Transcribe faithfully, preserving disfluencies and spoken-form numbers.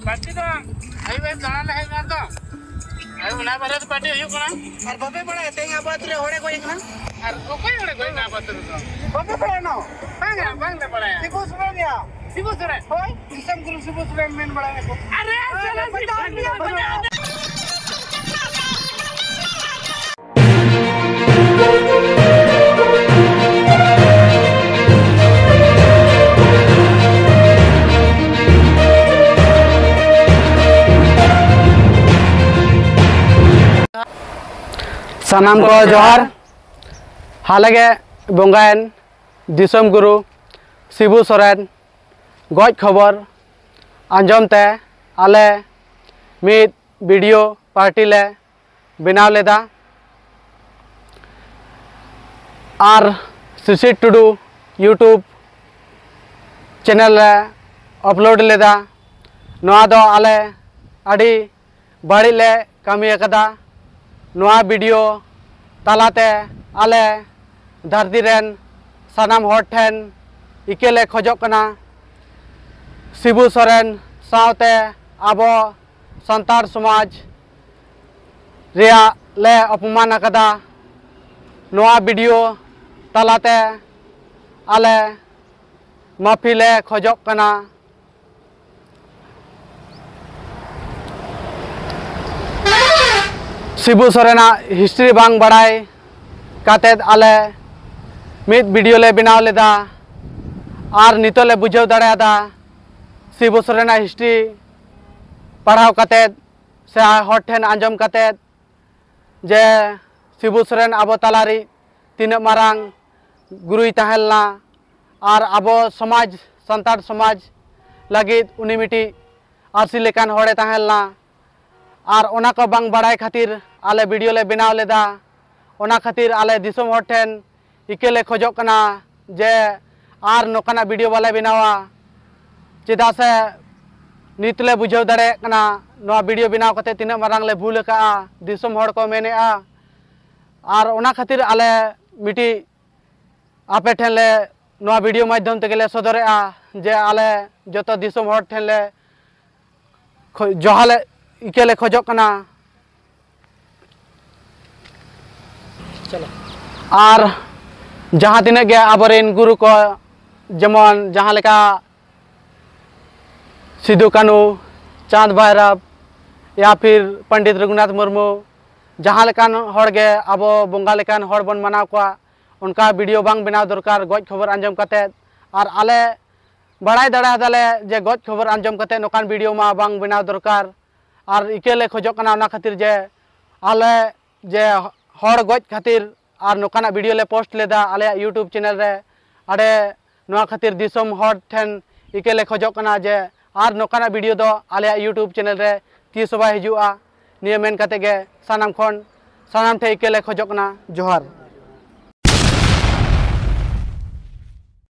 Party ᱫᱚ ᱟᱹᱭᱩᱵ ᱮᱢ ᱫᱟᱬᱟᱱ ᱞᱮ ᱦᱮᱡ ᱮᱱᱟ ᱛᱚ᱾ ᱟᱹᱭᱩᱵ ᱚᱱᱟ ᱵᱟᱨᱮ ᱛᱮ ᱯᱟᱨᱴᱤ ᱦᱩᱭᱩᱜ ᱠᱟᱱᱟ᱾ ᱟᱨ ᱵᱟᱯᱮ ᱵᱟᱲᱟᱭᱟ ᱛᱮᱦᱮᱧ ᱟᱵᱚ ᱟᱹᱛᱩ ᱨᱮ ᱦᱚᱲᱮ ᱜᱚᱡ ᱟᱠᱟᱱᱟ? ᱟᱨ ᱚᱠᱚᱭ ᱦᱚᱲᱮ ᱜᱚᱡ ᱮᱱᱟ ᱟᱵᱚ ᱟᱹᱛᱩ ᱨᱮᱫᱚ? ᱵᱟᱯᱮ ᱵᱟᱲᱟᱭᱟ ᱱᱚᱣᱟ? ᱵᱟᱝᱟ, ᱵᱟᱝᱞᱮ ᱵᱟᱲᱟᱭᱟ᱾ ᱥᱤᱵᱩ ᱥᱚᱨᱮᱱ ᱭᱟ᱾ ᱥᱤᱵᱩ ᱥᱚᱨᱮᱱ? ᱦᱳᱭ, ᱫᱤᱥᱚᱢ ᱜᱩᱨᱩ ᱥᱤᱵᱩ ᱥᱚᱨᱮᱱ ᱢᱮᱱ ᱵᱟᱲᱟᱭᱟᱠᱚ᱾ ᱟᱨᱮ, ᱟᱨᱮ, ᱥᱟᱞᱟ ᱥᱤᱵᱩ ᱥᱚᱨᱮᱱ ᱫᱚ ᱵᱟᱹᱱᱩᱜᱼᱟ᱾ ᱥᱟᱱᱟᱢ ᱠᱚ ᱡᱚᱦᱟᱨ᱾ ᱦᱟᱞᱮ ᱜᱮ ᱵᱚᱸᱜᱟᱭᱮᱱ ᱫᱤᱥᱚᱢ ᱜᱩᱨᱩ ᱥᱤᱵᱩ ᱥᱚᱨᱮᱱ ᱜᱚᱡ ᱠᱷᱚᱵᱚᱨ ᱟᱸᱡᱚᱢ ᱛᱮ ᱟᱞᱮ ᱢᱤᱫ ᱵᱷᱤᱰᱤᱭᱳ ᱯᱟᱨᱴᱤ ᱞᱮ ᱵᱮᱱᱟᱣ ᱞᱮᱫᱟ᱾ ᱟᱨ ᱥᱤᱥᱤᱨ ᱴᱩᱰᱩ YouTube ᱪᱮᱱᱮᱞ ᱨᱮ ᱟᱯᱞᱳᱰ ᱞᱮᱫᱟ᱾ ᱱᱚᱣᱟ ᱫᱚ ᱟᱞᱮ ᱟᱹᱰᱤ ᱵᱟᱹᱲᱤᱡ ᱞᱮ ᱠᱟᱹᱢᱤ ᱟᱠᱟᱫᱟ᱾ ᱱᱚᱣᱟ ᱵᱷᱤᱰᱤᱭᱳ ᱛᱟᱞᱟᱛᱮ ᱟᱞᱮ ᱫᱷᱟᱹᱨᱛᱤ ᱨᱮᱱ ᱥᱟᱱᱟᱢ ᱦᱚᱲ ᱴᱷᱮᱱ ᱤᱠᱟᱹ ᱞᱮ ᱠᱷᱚᱡᱚᱜ ᱠᱟᱱᱟ, ᱥᱤᱵᱩ ᱥᱚᱨᱮᱱ ᱥᱟᱶᱛᱮ ᱟᱵᱚ ᱥᱟᱱᱛᱟᱲ ᱥᱚᱢᱟᱡᱽ ᱨᱮᱭᱟᱜ ᱞᱮ ᱚᱯᱚᱢᱟᱱ ᱟᱠᱟᱫᱟ᱾ ᱱᱚᱣᱟ ᱵᱷᱤᱰᱤᱭᱳ ᱛᱟᱞᱟᱛᱮ ᱟᱞᱮ ᱢᱟᱹᱯᱷᱤ ᱞᱮ ᱠᱷᱚᱡᱚᱜ ᱠᱟᱱᱟ᱾ ᱥᱤᱵᱩ ᱥᱚᱨᱮᱱᱟᱜ ᱦᱤᱥᱴᱨᱤ ᱵᱟᱝ ᱵᱟᱲᱟᱭ ᱠᱟᱛᱮᱫ ᱟᱞᱮ ᱢᱤᱫ ᱵᱷᱤᱰᱤᱭᱳ ᱞᱮ ᱵᱮᱱᱟᱣ ᱞᱮᱫᱟ᱾ ᱟᱨ ᱱᱤᱛᱚᱜ ᱞᱮ ᱵᱩᱡᱷᱟᱹᱣ ᱫᱟᱲᱮᱭᱟᱫᱟ ᱥᱤᱵᱩ ᱥᱚᱨᱮᱱᱟᱜ ᱦᱤᱥᱴᱨᱤ ᱯᱟᱲᱦᱟᱣ ᱠᱟᱛᱮᱫ ᱥᱮ ᱦᱚᱲ ᱴᱷᱮᱱ ᱟᱸᱡᱚᱢ ᱠᱟᱛᱮᱫ ᱡᱮ ᱥᱤᱵᱩ ᱥᱚᱨᱮᱱ ᱟᱵᱚ ᱛᱟᱞᱟᱨᱮ ᱛᱤᱱᱟᱹᱜ ᱢᱟᱨᱟᱝ ᱜᱩᱨᱩᱭ ᱛᱟᱦᱮᱸ ᱞᱮᱱᱟ ᱟᱨ ᱟᱵᱚ ᱥᱚᱢᱟᱡᱽ, ᱥᱟᱱᱛᱟᱲ ᱥᱚᱢᱟᱡᱽ ᱞᱟᱹᱜᱤᱫ ᱩᱱᱤ ᱢᱤᱫᱴᱤᱡ ᱟᱹᱨᱥᱤ ᱞᱮᱠᱟᱱ ᱦᱚᱲᱮ ᱛᱟᱦᱮᱸ ᱞᱮᱱᱟ᱾ ᱟᱨ ᱚᱱᱟ ᱠᱚ ᱵᱟᱝ ᱵᱟᱲᱟᱭ ᱠᱷᱟᱹᱛᱤᱨ ᱟᱞᱮ ᱵᱷᱤᱰᱤᱭᱳ ᱞᱮ ᱵᱮᱱᱟᱣ ᱞᱮᱫᱟ᱾ ᱚᱱᱟ ᱠᱷᱟᱹᱛᱤᱨ ᱟᱞᱮ ᱫᱤᱥᱚᱢ ᱦᱚᱲ ᱴᱷᱮᱱ ᱤᱠᱟᱹ ᱞᱮ ᱠᱷᱚᱡᱚᱜ ᱠᱟᱱᱟ ᱡᱮ ᱟᱨ ᱱᱚᱝᱠᱟᱱᱟᱜ ᱵᱷᱤᱰᱤᱭᱳ ᱵᱟᱞᱮ ᱵᱮᱱᱟᱣᱟ᱾ ᱪᱮᱫᱟᱜ ᱥᱮ ᱱᱤᱛ ᱞᱮ ᱵᱩᱡᱷᱟᱹᱣ ᱫᱟᱲᱮᱭᱟᱜ ᱠᱟᱱᱟ ᱱᱚᱣᱟ ᱵᱷᱤᱰᱤᱭᱳ ᱵᱮᱱᱟᱣ ᱠᱟᱛᱮ ᱛᱤᱱᱟᱹᱜ ᱢᱟᱨᱟᱝ ᱞᱮ ᱵᱷᱩᱞ ᱟᱠᱟᱜᱼᱟ, ᱫᱤᱥᱚᱢ ᱦᱚᱲ ᱠᱚ ᱢᱮᱱᱮᱜᱼᱟ᱾ ᱟᱨ ᱚᱱᱟ ᱠᱷᱟᱹᱛᱤᱨ ᱟᱞᱮ ᱢᱤᱫᱴᱤᱡ ᱟᱯᱮ ᱴᱷᱮᱱ ᱞᱮ ᱱᱚᱣᱟ ᱵᱷᱤᱰᱤᱭᱳ ᱢᱟᱫᱽᱫᱷᱚᱢ ᱛᱮᱜᱮ ᱞᱮ ᱥᱚᱫᱚᱨᱮᱜᱼᱟ ᱡᱮ ᱟᱞᱮ ᱡᱚᱛᱚ ᱫᱤᱥᱚᱢ ᱦᱚᱲ ᱴᱷᱮᱱ ᱞᱮ ᱠᱷᱚ- ᱡᱚᱦᱟᱨ ᱞᱮ ᱤᱠᱟᱹ ᱞᱮ ᱠᱷᱚᱡᱚᱜ ᱠᱟᱱᱟ᱾ ᱟᱨ ᱡᱟᱦᱟᱸ ᱛᱤᱱᱟᱹᱜ ᱜᱮ ᱟᱵᱚᱨᱮᱱ ᱜᱩᱨᱩ ᱠᱚ, ᱡᱮᱢᱚᱱ ᱡᱟᱦᱟᱸ ᱞᱮᱠᱟ ᱥᱤᱫᱩ ᱠᱟᱹᱱᱩ, ᱪᱟᱸᱫᱽ ᱵᱷᱟᱭᱨᱟᱵ, ᱭᱟ ᱯᱷᱤᱨ ᱯᱚᱱᱰᱤᱛ ᱨᱚᱜᱷᱩᱱᱟᱛᱷ ᱢᱩᱨᱢᱩ, ᱡᱟᱦᱟᱸ ᱞᱮᱠᱟᱱ ᱦᱚᱲ ᱜᱮ ᱟᱵᱚ ᱵᱚᱸᱜᱟ ᱞᱮᱠᱟᱱ ᱦᱚᱲ ᱵᱚᱱ ᱢᱟᱱᱟᱣ ᱠᱚᱣᱟ, ᱚᱱᱠᱟ ᱵᱷᱤᱰᱤᱭᱳ ᱵᱟᱝ ᱵᱮᱱᱟᱣ ᱫᱚᱨᱠᱟᱨ᱾ ᱜᱚᱡ ᱠᱷᱚᱵᱚᱨ ᱟᱸᱡᱚᱢ ᱠᱟᱛᱮᱫ, ᱟᱨ ᱟᱞᱮ ᱵᱟᱲᱟᱭ ᱫᱟᱲᱮᱭᱟᱫᱟᱞᱮ ᱡᱮ ᱜᱚᱡ ᱠᱷᱚᱵᱚᱨ ᱟᱸᱡᱚᱢ ᱠᱟᱛᱮᱫ ᱱᱚᱝᱠᱟᱱ ᱵᱷᱤᱰᱤᱭᱳ ᱢᱟ ᱵᱟᱝ ᱵᱮᱱᱟᱣ ᱫᱚᱨᱠᱟᱨ, ᱟᱨ ᱤᱠᱟᱹ ᱞᱮ ᱠᱷᱚᱡᱚᱜ ᱠᱟᱱᱟ᱾ ᱚᱱᱟ ᱠᱷᱟᱹᱛᱤᱨ ᱡᱮ ᱟᱞᱮ ᱡᱮ ᱦᱚᱲ ᱜᱚᱡ ᱠᱷᱟᱹᱛᱤᱨ ᱟᱨ ᱱᱚᱝᱠᱟᱱᱟᱜ ᱵᱷᱤᱰᱤᱭᱳ ᱞᱮ ᱯᱳᱥᱴ ᱞᱮᱫᱟ ᱟᱞᱮᱭᱟᱜ YouTube ᱪᱮᱱᱮᱞ ᱨᱮ᱾ ᱟᱨᱮ ᱱᱚᱣᱟ ᱠᱷᱟᱹᱛᱤᱨ ᱫᱤᱥᱚᱢ ᱦᱚᱲ ᱴᱷᱮᱱ ᱤᱠᱟᱹ ᱞᱮ ᱠᱷᱚᱡᱚᱜ ᱠᱟᱱᱟ ᱡᱮ ᱟᱨ ᱱᱚᱝᱠᱟᱱᱟᱜ ᱵᱷᱤᱰᱤᱭᱳ ᱫᱚ ᱟᱞᱮᱭᱟᱜ YouTube ᱪᱮᱱᱮᱞ ᱨᱮ ᱛᱤᱥ ᱦᱚᱸ ᱵᱟᱭ ᱦᱤᱡᱩᱜᱼᱟ᱾ ᱱᱤᱭᱟᱹ ᱢᱮᱱ ᱠᱟᱛᱮ ᱜᱮ ᱥᱟᱱᱟᱢ ᱠᱷᱚᱱ ᱥᱟᱱᱟᱢ ᱴᱷᱮᱱ ᱤᱠᱟᱹ ᱞᱮ ᱠᱷᱚᱡᱚᱜ ᱠᱟᱱᱟ᱾ ᱡᱚᱦᱟᱨ᱾